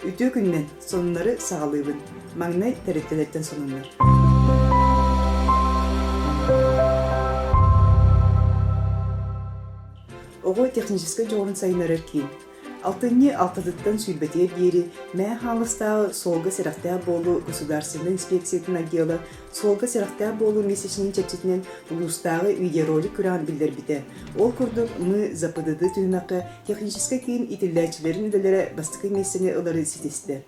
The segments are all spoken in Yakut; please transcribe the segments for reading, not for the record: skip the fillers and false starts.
Үтүө күнүнэн сонуннары саҕалыыбын. Маҥнай тэрилтэлэртэн сонуннар. Оҕо техническэй дьоҕурун сайыннарар киин Алтынньы алтатыттан сүүрбэтигэр диэри Мэҥэ Хаҥаластааҕы суолга сэрэхтээх буолуу государственнай инспекциятын отдела суолга сэрэхтээх буолуу месячнин чэрчитинэн улуустааҕы видеоролик күрэҕин биллэрбитэ. Ол курдук Мы за ПДД түһүмэххэ техническэй киин иитиллээччилэрин үлэлэрэ бастакы миэстэни ылары ситистэ.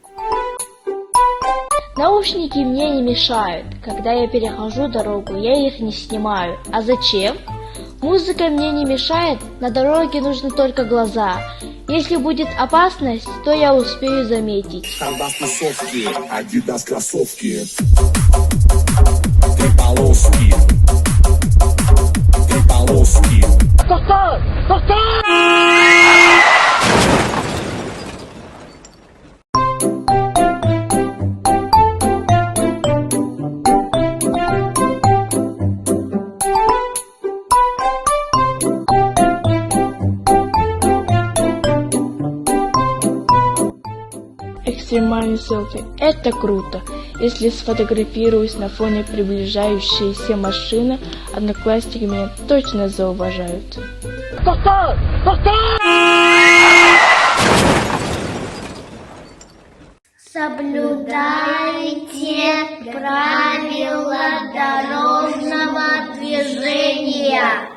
Наушники мне не мешают. Когда я перехожу дорогу, я их не снимаю. А зачем? Музыка мне не мешает, на дороге нужны только глаза. Если будет опасность, то я успею заметить. Карбас тусовки, Адидас кроссовки. Три полоски. Три полоски. Экстремальный селфи – это круто! Если сфотографируюсь на фоне приближающейся машины, одноклассники меня точно зауважают. Соблюдайте правила дорожного движения.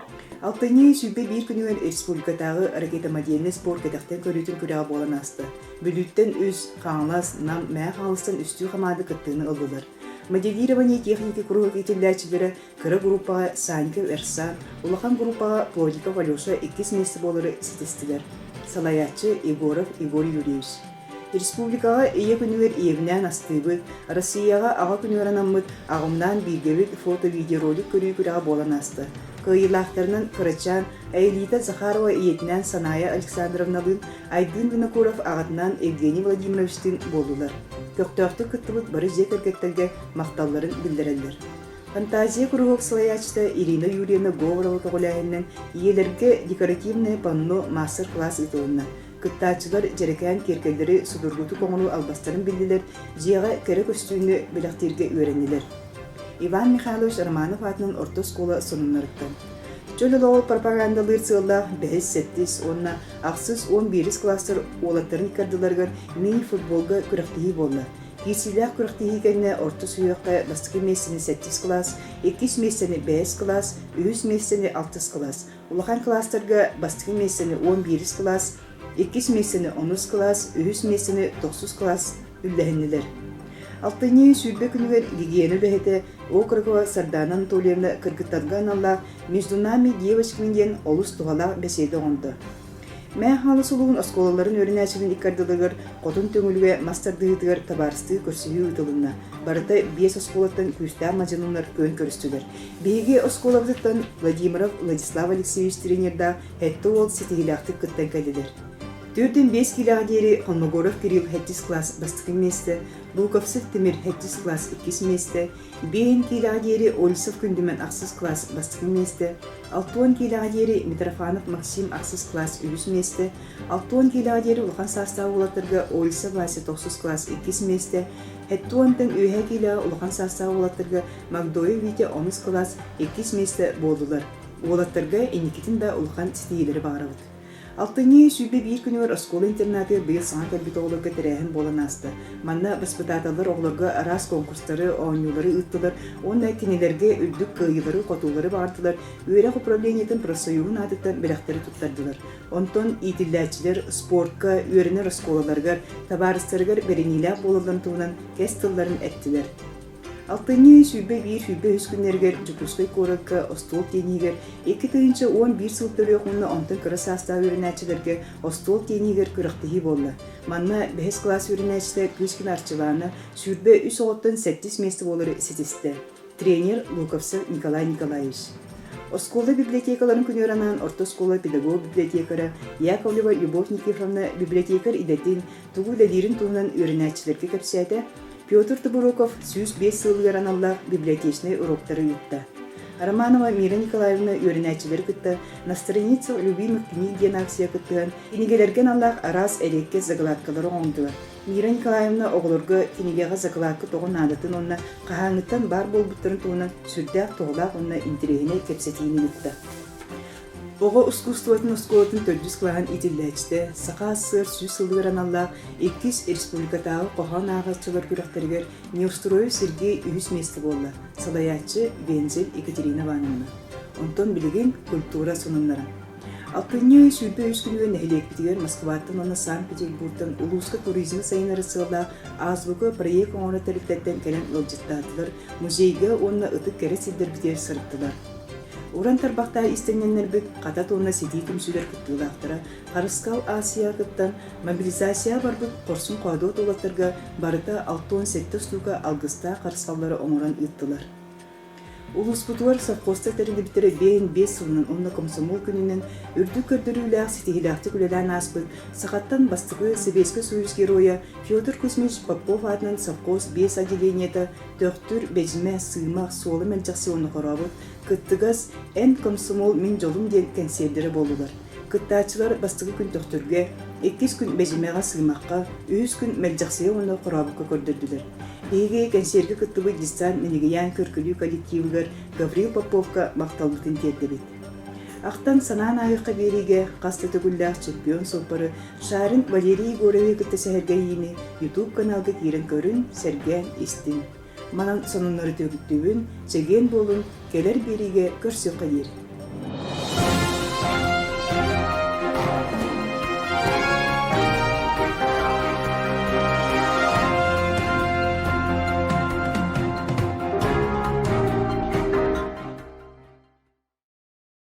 Алтынньы 21 күнүгэр республикатааҕы ракетомодельнай спорт кэтэхтэн көрүүтүн күрэҕэ буолан ааста. Бүлүүттэн үс, Хаҥалас, Нам, Мэҥэ Хаҥаластан үстүү хамаанда кыттыыны ыллылар. Моделирование техники куруһуок иитиллээччилэрэ Кыра группаҕа Санька Эрсан, улахан группаҕа Плотников Алеша иккис миэстэ буолары ситистилэр. Салайааччы Егоров Егор Юрьевич. Республикаҕа Ийэ күнүгэр ийэбинээн астыыбыт, Россияҕа Аҕа күнүгэр анаммыт Аҕымнаан бииргэбит фото-видеоролик көрүү күрэҕэ буолан ааста. Кыайыылаахтарынан кырачаан Аэлита Захарова ийэтинээн Саная Александровналыын, Айдыын Винокуров аҕатынаан Евгений Владимировичтыын буоллулар. Көхтөөхтүк кыттыбыт бары дьиэ кэргэттэргэ махталларын биллэрэллэр. Фантазия куруһуок салайааччыта Ирина Юрьевна Говорова көҕүлээһининэн ийэлэргэ декоративное панно маастар-кылаас ыытылынна. Кыттааччылар дьэрэкээн киэргэллэри судургутук оҥоруу албастарын биллилэр, дьиэҕэ кэрэ көстүүнү бэлэхтииргэ үөрэннилэр. Иван Михайлович Романов аатынан орто оскуола сонуннарыттан. Чөл олоҕу пропагандалыыр сыаллаах бэһис, сэттис уонна ахсыс, 11 кылаастар уолаттарын иккардыларыгар мини-футболга күрэхтэһии буолла. Киирсиилээх күрэхтэһии кэннэ орто сүһүөххэ бастакы миэстэни сэттис кылаас, иккис миэстэни бэһис кылаас, үһүс миэстэни алтыс кылаас, улахан кылаастарга бастакы миэстэни 11 кылаас, иккис миэстэни онус кылаас, үһүс миэстэни тохсус кылаас үллэһиннилэр. Алтынньы 20 күнүгэр гигиена үлэһитэ Окорокова Сардаана Анатольевна кыргыттарга аналлаах «Между нами девочками» диэн олус туһалаах бэсиэдэ оҥордо. Мэҥэ Хаҥалас улууһун оскуолаларын үөрэнээччилэрин икки ардыларыгар Хотун Төҥүлүгэ мас тардыһыытыгар табаарыстыы көрсүһүү ыытылынна. Барыта биэс оскуолаттан күүстээх мадьынылар күөн көрүстүлэр. Биһиги оскуолабытыттан Владимиров Владислав Алексеевич тренердаах сэттэ уол ситиһиилээхтик кыттан кэллилэр. 45 киилэҕэ диэри Холмогоров Кирилл сэттис кылаас бастакы миэстэ, Луковцев Тимир сэттис кылаас иккис миэстэ, Биэһин киилэҕэ диэри Ольсов Күндүмэн ахсыс кылаас бастакы миэстэ, 60 киилэҕэ диэри Митрофанов Максим ахсыс кылаас үһүс миэстэ, 60 киилэҕэ диэри улахан саастаах уолаттарга Ольса Вася тохсус кылаас иккис миэстэ, 70-тан үөһэ киилэҕэ улахан саастаах уолаттарга Магдоев Витя онус кылаас иккис миэстэ буоллулар. Уолаттарга инникитин да улахан ситиһиилэри баҕарабыт. Алтынньы 21 күнүгэр оскуола интернатыгар быйыл саҥа кэлбит оҕолорго тэрээһин буолан ааста. Манна баспытааталлар оҕолорго араас конкурстары, оонньуулары ыыттылар уонна кинилэргэ үрдүк кыайыылары-хотуулары баҕардылар, үөрэх управлениетын профсоюһун аатыттан бэлэхтэри туттардылар. Онтон иитиллээччилэр спортка, үөрэнэр оскуолаларыгар, табаарыстарыгар бэриниилээх буолалларын туһунан кэс тылларын эттилэр. Алтынньы 21-23 күннэригэр Дьокуускай куоракка остуол тиэниһигэр 2011 сыл төрүөх уонна онтон кыра саастаах үөрэнээччилэргэ остуол тиэниһигэр күрэхтэһии буолла. Манна бэһис кылаас үөрэнээччитэ Кыычкина Арчылаана 23 оҕоттон сэттис миэстэ буолары ситистэ. Тренер Луковцев Николай Николаевич. Оскуола библиотекаларын күнүгэр анаан орто оскуола педагог-библиотекара Яковлева Любовь Никифоровна библиотекарь идэтин, тугу үлэлиирин туһунан үөрэнээччилэргэ кэпсээтэ, Петр Тобуроков 105 сылыгар аналлаах библиотечнай уроктары ыытта. Романова Мира Николаевна үөрэнээччилэри кытта На страницах любимых книг диэн акция кыттыһан, кинигэлэргэ аналлаах араас эриэккэс закладкалары оҥордулар. Мира Николаевна оҕолорго кинигэҕэ закладка тоҕо наадатын уонна хаһааҥҥыттан баар буолбуттарын туһунан сүрдээх туһалаах уонна интэриэһинэй кэпсэтиини ыытта. Оҕо ускуустубатын оскуолатын төрдүс кылааһын иитиллээччитэ, Саха АССР сүүс сылыгар аналлаах иккис республикатааҕы хоһоон ааҕааччылар күрэхтэригэр Неустроев Сергей үһүс миэстэ буолла, салайааччы Вензель Екатерина Ивановна. Онтон билигин культура сонуннара. Алтынньы 23 күнүгэр нэһилиэкпитигэр Москваттан уонна Санкт-Петербургтан улууска туризмы сайыннарар сыаллаах Азбука проект оҥорор тэрилтэттэн кэлэн ыалдьыттаатылар, музейга уонна ытык кэрэ сирдэрбитигэр сырыттылар. Уран тарбахтаах иистэнньэннэрбит Хатат уонна Ситии түмсүүлэр кыттыылаахтара Харыскал Асияҕа кыттан мобилизацияҕа барбыт хорсун хоодуот уолаттарга барыта 67 устуука алгыстаах харысхаллары оҥорон ыыттылар. Улууспутугар совхозтар тэриллибиттэрэ биэһин биэс сылынан уонна комсомол күнүнэн үрдүк көрдөрүүлээх ситиһиилээхтик үлэлээн ааспыт сахаттан бастакы Сэбиэскэй Союз Геройа Федор Кузьмич Попов аатынан совхоз биэс отделениета Төхтүр, Бэдьимэ, Сыымах, Суола Мэлдьэхси уонна Хорообут, Кыттыгас, Эн комсомол, мин дьолум диэн кэнсиэрдэрэ буоллулар. Кыттааччылар бастакы күн Төхтүргэ, иккис күн Бэдьимэҕэ Сыымахха, үһүс күн Мэлдьэхсигэ уонна Хорообукка көрдөрдүлэр. Биһиги кэнсиэргэ кыттыбыт десант Минигийээн көркүлүү коллективыгар Гаврил Поповка махталбытын тиэрдэбит. Ахтан санаан ааһыахха биэриигэ хас да төгүллээх чемпион суоппары Шарин Валерий Егоровиһы кытта сэһэргэһиини YouTube каналга киирэн көрүн, сэргээн истиҥ. Манан сонуннары түмүктүүбүн, чэгиэн буолун, кэлэр биэриигэ көрсүөххэ диэри.